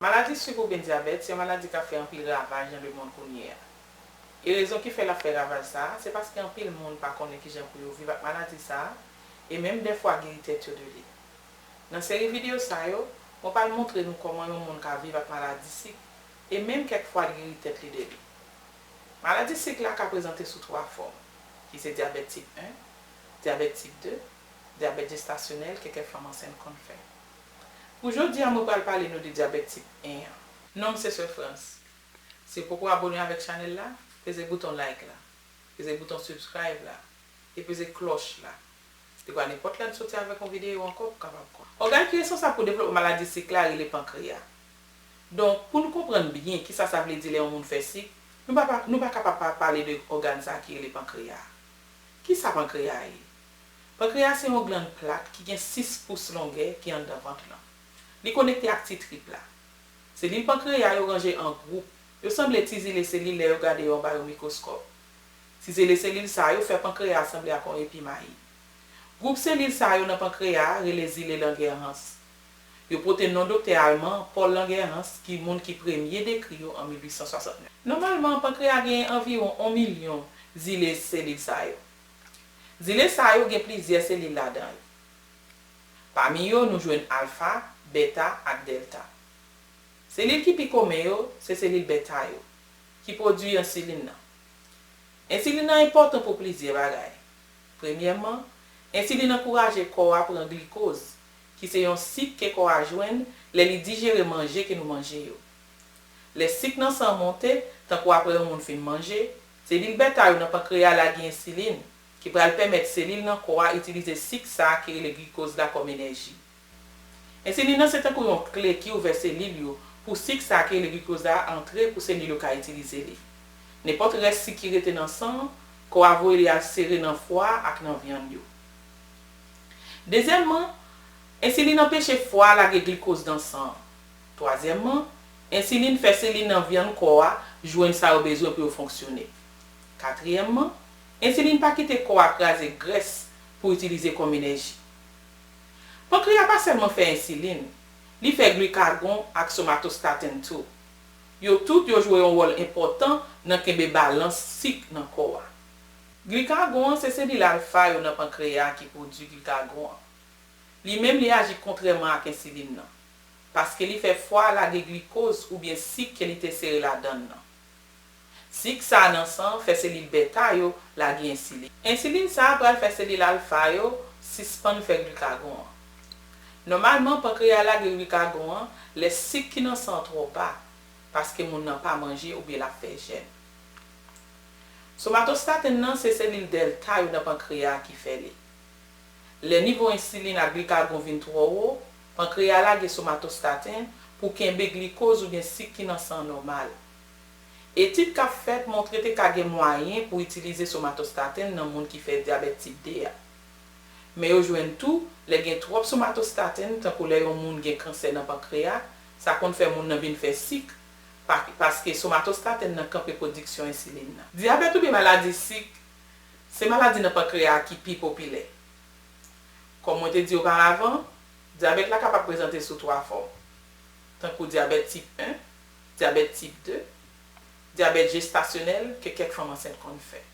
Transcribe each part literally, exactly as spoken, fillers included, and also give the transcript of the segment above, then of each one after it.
Maladi sik oubyen dyabèt se yon maladi k ap fè anpil ravaj nan lemonn kounye a. E rezon ki fè l ap fè ravaj sa a, se paske anpil moun pa konnen kijan pou yo viv ak maladi sa a, e menm dèfwa geri tèt yo de li. Nan seri videyo sa yo, mwen pral montre nou kòman yon moun ka viv ak maladi sik, e menm kèk fwa l geri tèt li de li. Maladi sik la ka prezante sou twa fòm, ki se dyabèt tip en, dyabèt tip de, dyabèt jestasyonèl ke kèk fanm ansent konn fè. Pou jodi a, mwen pral pale nou de dyabèt tip en an. Non m se Sè Frans. Si w poko abone avèk chanèl la, peze bouton like la, peze bouton subscribe la, e peze klòch la. Dekwa nenpòt lè n soti avèk yon videyo ankò pou kapab konn. Ògàn ki responsab pou devlopman maladi sik la rele pankreya. Donk, pou nou konprann byen kisa sa vle di lè yon moun fè sik, nou pa, pa, nou pa kapab pa pale de ògàn sa ki rele pankreya a. Kisa pankreya a ye? Pankreya se yon glann plat ki gen sis pous longè ki anndan vant lan. Li konekte ak ti trip la. Selil pankreya yo ranje an gwoup. Yo sanble ti zile selil lè yo gade yo anba yon mikwoskòp. Ti zile selil sa yo fè pankreya a sanble ak yon epi mayi. Gwoup selil sa yo nan pankreya a rele zile Langerhans. Yo pote non doktè alman Paul Langerhans ki moun ki premye dekri yo an mil uit san swasannnèf. Nòmalman, pankreya genyen anviwon yon milyon zile selil sa yo. Zile sa yo gen plizyè selil ladan yo. Pami yo, nou jwenn alfa, beta ak dèlta. Selil ki pi komen yo se selil beta yo, ki pwodui ensilin nan. Ensilin nan enpòtan pou plizyè bagay. Premyèman, ensilin ankouraje kò a pran glikoz, ki se yon sik ke kò a jwenn lè li dijere manje ke nou manje yo. Lè sik nan san an monte, tankou apre yon moun fin manje, selil beta yo nan pankreya lage ensilin, ki pral pèmèt selil nan kò a itilize sik sa a ki rele glikoz la kòm enèji. Ensilin nan se tankou yon kle ki ouvè selil yo pou sik sa a ki rele glikoz la antre pou selil yo ka itilize li. Nenpòt rès sik ki rete nan san an, kò a voye li al sere nan fwa a ak nan vyann yo. Dezyèmman, ensilin anpeche fwa a lage glikoz nan san an. Twazyèmman, ensilin fè selil nan vyann kò a jwenn sa yo bezwen pou yo fonksyone. Katriyèmman, ensilin pa kite kò a kraze grès pou itilize kòm enèji. Pankreya pa sèlman fè ensilin, li fè glikagon ak somatostatin tou. Yo tout yo jwe yon wòl enpòtan nan kenbe balans sik nan kò a. Glikagon an se selil alfa yo nan pankreya ki pwodui glikagon an. Li menm li aji kontrèman ak ensilin nan, paske li fè fwa a lage glikoz oubyen sik ke li te sere ladan l nan. Sik sa a nan san an fè selil beta yo lage ensilin. Ensilin sa a pral fè selil alfa yo sispann fè glikagon an. Nòmalman, pankreya lage glikagon an lè sik ki nan san an twò ba, paske moun nan pa manje oubyen l ap fè jèn. Somatostatin nan se selil dèlta yo nan pankreya a ki fè li. Lè nivo ensilin ak glikagon vin twò wo, pankreya lage somatostatin pou kenbe glikoz oubyen sik ki nan san an nòmal. Etid k ap fèt montre te ka gen mwayen pou itilize somatostatin nan moun ki fè dyabèt tip de a. Men yo jwenn tou, lè gen twòp somatostatin, tankou lè yon moun gen kansè nan pankreya, sa konn fè moun nan vin fè sik, pa, paske somatostatin nan kanpe pwodiksyon ensilin nan. Dyabèt oubyen maladi sik, se maladi nan pankreya a ki pi popilè. Kòm mwen te di oparavan, dyabèt la kapab prezante sou twa fòm, tankou dyabèt tip en, dyabèt tip de, dyabèt jestasyonèl ke kèk fanm ansent konn fè.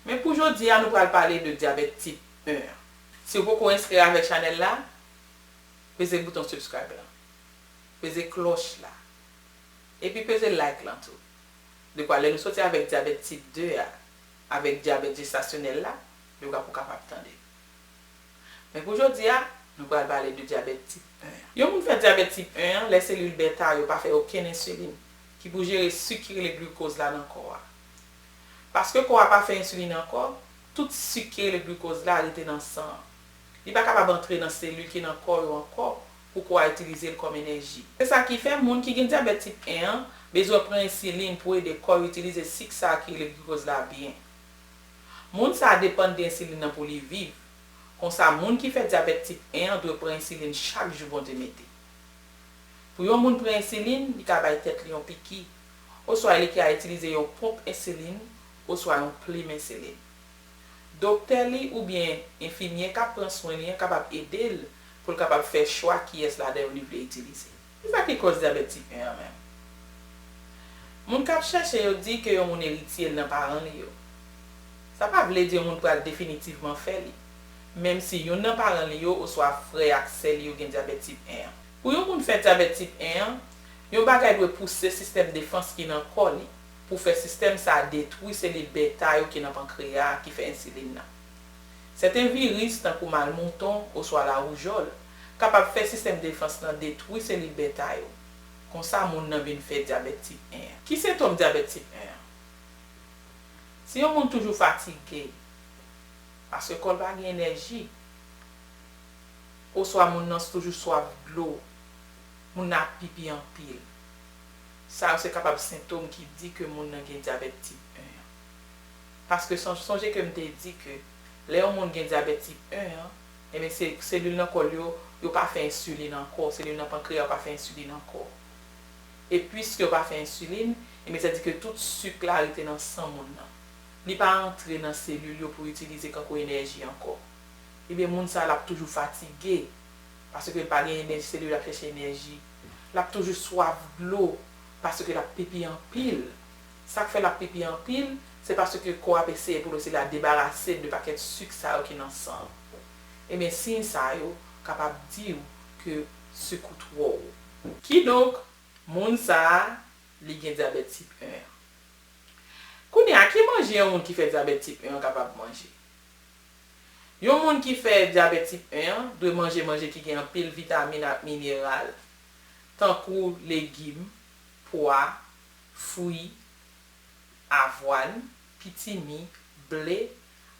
Men pou jodi a, nou pral pale de dyabèt tip en an. Si w poko enskri avèk chanèl la, peze bouton subscribe la, peze klòch la, epi peze like lan tou. Dekwa lè nou soti avèk dyabèt tip de a, avèk dyabèt jestasyonèl la, yo ka pou kapab tande. Men pou jodi a, nou pral pale de dyabèt tip en an. Yon moun fè dyabèt tip en an lè selil beta yo pa fè okenn ensilin ki pou jere sik ki rele glikoz la nan kò a. Paske kò a pa fè ensilin ankò, tout sik ki rele glikoz la rete nan san an. Li pa kapab antre nan selil ki nan kò yo ankò pou kò a itilize l kòm enèji. Se sa ki fè moun ki gen dyabèt tip en an bezwen pran ensilin pou ede kò yo itilize sik sa a ki rele glikoz la byen. Moun sa a depann de ensilin nan pou li viv. Konsa, moun ki fè dyabèt tip en an dwe pran ensilin chak jou Bondye mete. Pou yon moun pran ensilin, li ka bay tèt li yon piki, oswa li ka itilize yon ponp ensilin, oswa yon plim ensilin. Doktè li oubyen enfimyè k ap pran swen li an kapab ede l pou l kapab fè chwa kiyès ladan yo li vle itilize. Kisa ki kòz dyabèt tip en an menm? Moun k ap chèche yo di ke yon moun eritye l nan paran li yo. Sa pa vle di yon moun pral definitivman fè li, menm si youn nan paran li yo oswa frè ak sè li yo gen dyabèt tip en an. Pou yon moun fè dyabèt tip en an, yon bagay dwe pouse sistèm defans ki nan kò li pou fè sistèm sa a detwi selil beta yo ki nan pankreya a ki fè ensilin nan. Sèten viris, tankou malmouton oswa lawoujòl, kapab fè sistèm defans lan detwi selil beta yo. Konsa, moun nan vin fè dyabèt tip en an. Ki sentòm dyabèt tip en an? Si yon moun toujou fatige, paske kò l pa gen enèji, oswa moun nan toujou swaf dlo, moun nan ap pipi anpil. Sa yo se kapab sentòm ki di ke moun nan gen dyabèt tip en an. Paske son-, sonje ke m te di ke lè yon moun gen dyabèt tip en an, ebyen se selil nan kò l yo, yo pa fè ensilin ankò, selil nan pankreya yo pa fè ensilin ankò. E piske yo pa fè ensilin, ebyen sa di ke tout sik la rete nan san moun nan. Li pa antre nan selil yo pou itilize kankou enèji ankò. Ebyen moun sa l ap toujou fatige, paske l pa gen enèji, selil l ap chèche enèji. L ap toujou swaf dlo, paske l ap pipi anpil. Sa k fè l ap pipi anpil, se paske kò ap eseye pou l osi la debarase l de pakèt sik sa yo ki nan san l. Ebyen siy sa yo kapab di w ke sik ou twò wo. Kidonk, moun sa a, li gen dyabèt tip en an. Kounye a, ki manje yon moun ki fè dyabèt tip en an kapab manje? Yon moun ki fè dyabèt tip en an dwe manje manje ki gen anpil vitamin ak mineral, tankou legim, pwa, fwi, avwàn, pitimi, ble,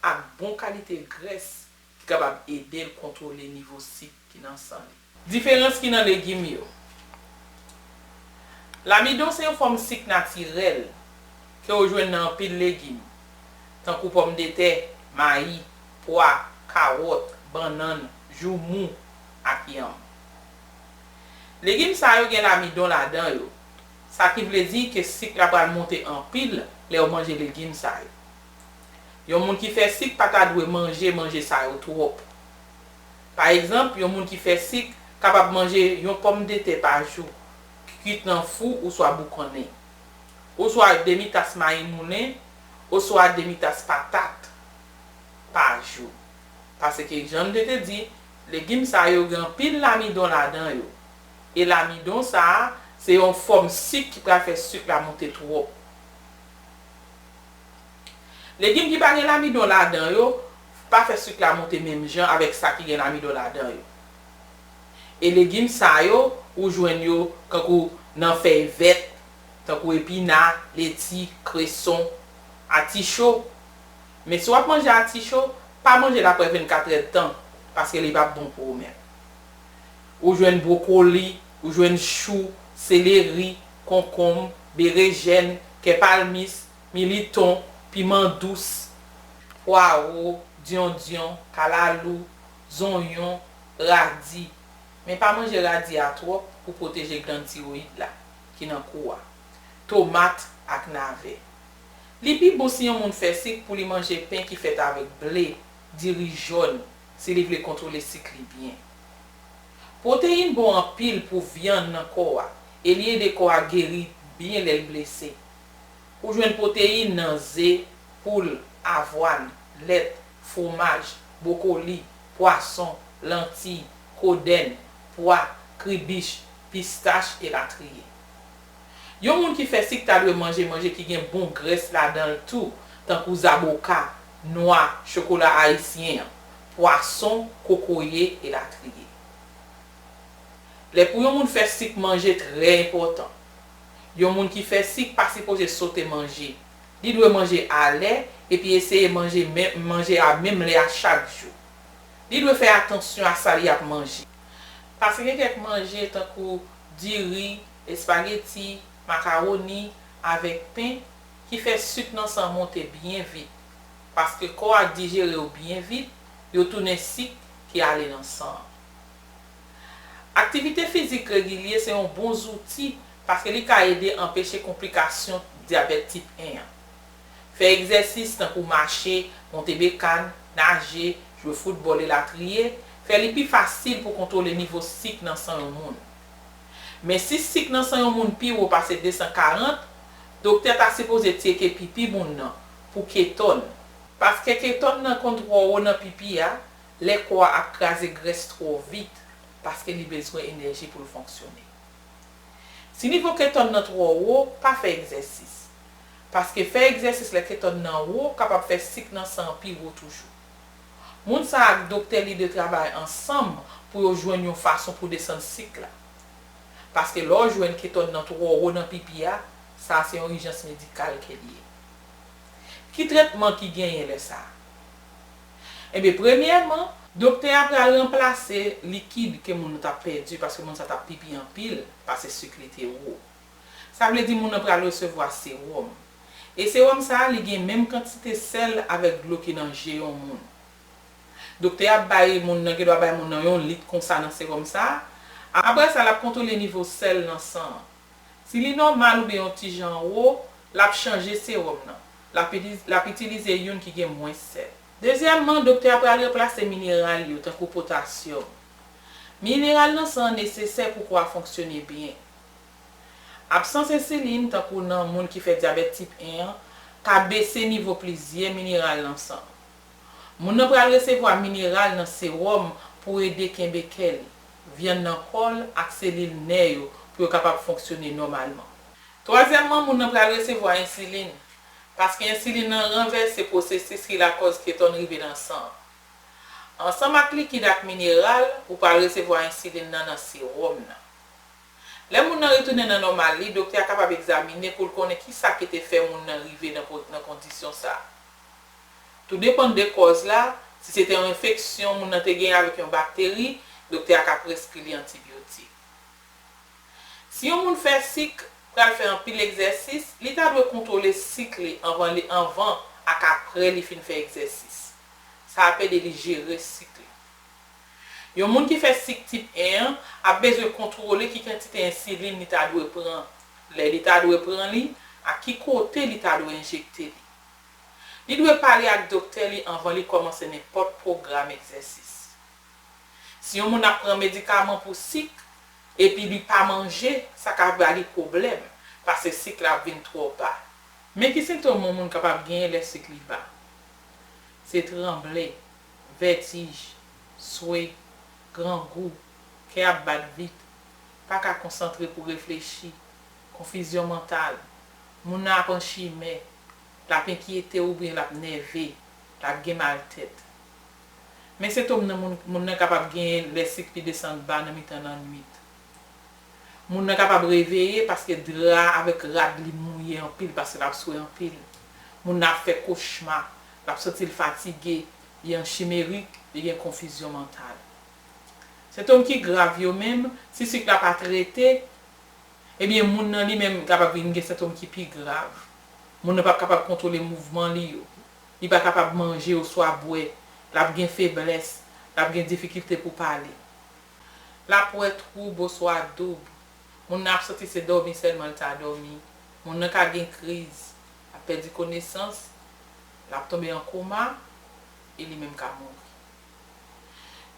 ak bon kalite grès ki kapab ede l kontwole nivo sik ki nan san li. Diferans ki nan legim yo. Lamidon se yon fòm sik natirèl ke w jwenn nan anpil legim, tankou pòmdetè, mayi, pwa, kawòt, bannann, joumou, ak yanm. Legim sa yo gen lamidon ladan yo, sa ki vle di ke sik la pral monte anpil lè w manje legim sa yo. Yon moun ki fè sik pa ta dwe manje manje sa yo twòp. Pa egzanp, yon moun ki fè sik kapab manje yon pòmdetè pa jou, kwit nan fou oswa boukannen, oswa demi tas mayi moulen, oswa demi tas patat pa jou. Paske, jan m te, te di, legim sa yo gen anpil lamidon ladan yo. E lamidon sa a, se yon fòm sik ki pral fè sik la monte twòp. Legim ki pa gen lamidon ladan yo pa fè sik la monte menm jan avèk sa ki gen lamidon ladan yo. E legim sa yo, ou jwenn yo kankou nan fèy vèt, tankou epina, leti, kreson, aticho. Men si w ap manje aticho, pa manje l apre vennkat èdtan, paske li p ap bon pou ou menm. Ou jwenn bwokoli, ou jwenn chou, seleri, konkonm, berejèn, kè palmis, militon, piman dous, pwawo, dyondyon, kalalou, zonyon, radi. Men pa manje radi a twòp pou pwoteje glann tiwoyid la ki nan kou a. Tomat ak navè. Li pi bon si yon moun fè sik pou li manje pen ki fèt avèk ble, diri jòn, si li vle kontwole sik li byen. Pwoteyin bon anpil pou vyann nan kò a, e li ede kò a geri byen lè l blese. Ou jwenn pwoteyin nan ze, poul, avwàn, lèt, fwomaj, bwokoli, pwason, lantiy, kodenn, pwa, kribich, pistach, elatriye. Yon moun ki fè sik ta dwe manje manje ki gen bon grès ladan l tou, tankou zaboka, nwa, chokola ayisyen an, pwason, kokoye, elatriye. Lè pou yon moun fè sik manje trè enpòtan. Yon moun ki fè sik pa sipoze sote manje. Li dwe manje alè epi eseye manje men, manje a menm lè a chak jou. Li dwe fè atansyon a sa li ap manje. Paske gen kèk manje tankou diri, espageti, makawoni avèk pen ki fè sik nan san monte byen vit. Paske kò a dijere yo byen vit, yo tounen sik ki ale nan san an. Aktivite fizik regilye se yon bon zouti paske li ka ede anpeche konplikasyon dyabèt tip en an. Fè egzèsis tankou mache, monte bekàn, naje, jwe foutbòl elatriye, fè li pi fasil pou kontwole nivo sik nan san yon moun. Men si sik nan san yon moun pi wo pase de san karant, doktè ta sipoze tcheke pipi moun nan pou ketòn. Paske ketòn nan konn twò wo nan pipi a, lè kò a ap kraze grès twò vit, paske li bezwen enèji pou l fonksyone. Si nivo ketòn nan twò wo, pa fè egzèsis. Paske fè egzèsis lè ketòn nan wo kapab fè sik nan san an pi wo toujou. Moun sa a ak doktè li dwe travay ansanm pou yo jwenn yon fason pou desann sik la. Paske lè w jwenn ketòn nan twò wo nan pipi a, sa a se yon ijans medikal ke l ye. Ki trètman ki genyen lè sa a? Ebyen, premyèman, doktè a pral ranplase likid ke moun nan t ap pèdi paske moun sa t ap pipi anpil, pase sik li te wo. Sa vle di moun nan pral resevwa sewòm. E sewòm sa a, li gen menm kantite sèl avèk dlo ki nan je yon moun. Doktè a ap bay moun nan, gendwa bay moun nan yon lit konsa nan sewòm sa a. Apre sa, l ap kontwole nivo sèl nan san an. Si li nòmal oubyen yon ti jan wo, l ap chanje sewòm nan. L ap itilize, l ap itilize youn ki gen mwens sèl. Dezyèmman, doktè a pral ranplase mineral yo, tankou potasyòm. Mineral nan san an nesesè pou kò a fonksyone byen. Absans ensilin, tankou nan moun ki fè dyabèt tip en an, ka bese nivo plizyè mineral nan san. Moun nan pral resevwa mineral nan sewòm pou ede kenbe kè li, vyann nan kò l ak selil nè yo pou yo kapab fonksyone nòmalman. Twazyèmman, moun nan pral resevwa ensilin, paske ensilin nan ranvèse pwosesis ki lakòz ketòn rive nan san an. Ansanm ak likid ak mineral, ou pral resevwa ensilin nan nan sewòm nan. Lè moun nan retounen nan nòmal li, doktè a kapab egzamine pou l konnen kisa ki te fè moun nan rive nan po-, nan kondisyon sa a. Tou depann de kòz la, si se te yon enfeksyon moun nan te genyen avèk yon bakteri, doktè a ka preskri li antibyotik. Si yon moun fè sik, pral fè anpil egzèsis, li ta dwe kontwole sik li anvan li, anvan ak apre li fin fè egzèsis. Sa ap ede li jere sik li. Yon moun ki fè sik tip en an ap bezwen kontwole ki kantite ensilin li ta dwe pran, lè li ta dwe pran li, ak ki kote li ta dwe enjekte li. Li dwe pale ak doktè li anvan li kòmanse nenpòt pwogram egzèsis. Si yon moun ap pran medikaman pou sik, epi li pa manje, sa ka ba li pwoblèm, paske sik la ap vin twò ba. Men ki sentòm yon moun kapab genyen lè sik li ba? Se tranble, vètij, swe, grangou, kè ap bat vit, pa ka konsantre pou reflechi, konfizyon mantal, moun nan ap an chimè, l ap enkyete oubyen l ap nève, l ap gen mal tèt. Men sentòm nan moun, moun nan kapab genyen lè sik li desann ba nan mitan lannwit. Moun nan kapab reveye paske dra avèk rad li mouye anpil paske l ap swe anpil. Moun nan ap fè kochma, l ap santi l fatige, li an chimerik, li gen konfizyon mantal. Sentòm ki grav yo menm, si sik la pa trete, ebyen moun nan li menm kapab vin gen sentòm ki pi grav. Moun nan p ap kapab kontwole mouvman li yo. Li pa kapab manje oswa bwè. L ap gen feblès. L ap gen difikilte pou pale. L ap wè twoub oswa doub. Moun nan ap santi se dòmi sèlman l ta dòmi. Moun nan ka gen kriz. L ap pèdi konesans. L ap tonbe an koma. E li menm ka mouri.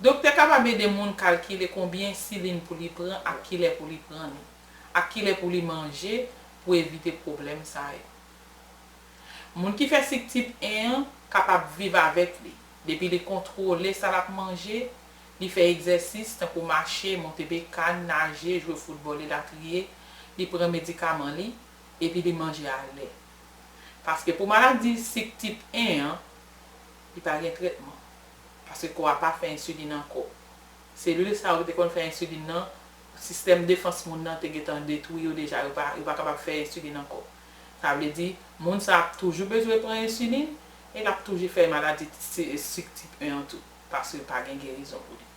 Doktè kapab ede moun kalkile konbyen ensilin pou li pran ak kilè pou li pran li, ak kilè pou li manje pou evite pwoblèm sa yo. Moun ki fè sik tip en an kapab viv avèk li, depi li kontwole sa l ap manje, li fè egzèsis tankou mache, monte bekàn, naje, jwe foutbòl elatriye, li pran medikaman li, epi li manje alè. Paske pou maladi sik tip en an, li pa gen trètman. Paske kò a pa fè ensilin ankò. Selil sa yo ki te konn fè ensilin nan, sistèm defans moun nan te gentan detwi yo deja, yo pa, yo pa kapab fè ensilin ankò. Sa vle di, moun sa ap toujou bezwen pran ensilin, e l ap toujou fè maladi si-, sik tip en an tou, paske pa gen gerizon pou li.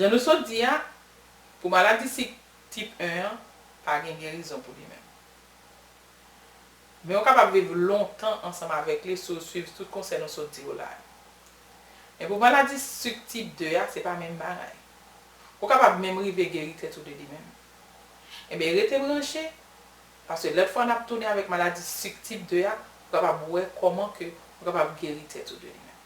Jan nou sot di a, pou maladi sik tip en an, pa gen gerizon pou li menm. Men w kapab viv lontan ansanm avèk li si w swiv tout konsèy nou sot di w la yo. Men pou maladi sik tip de a, se pa menm bagay. Ou kapab menm rive geri tèt ou de li menm. Ebyen, rete branche, paske lòt fwa n ap tounen avèk maladi sik tip de a, ou kapab wè kòman ke ou kapab geri tèt ou de li menm.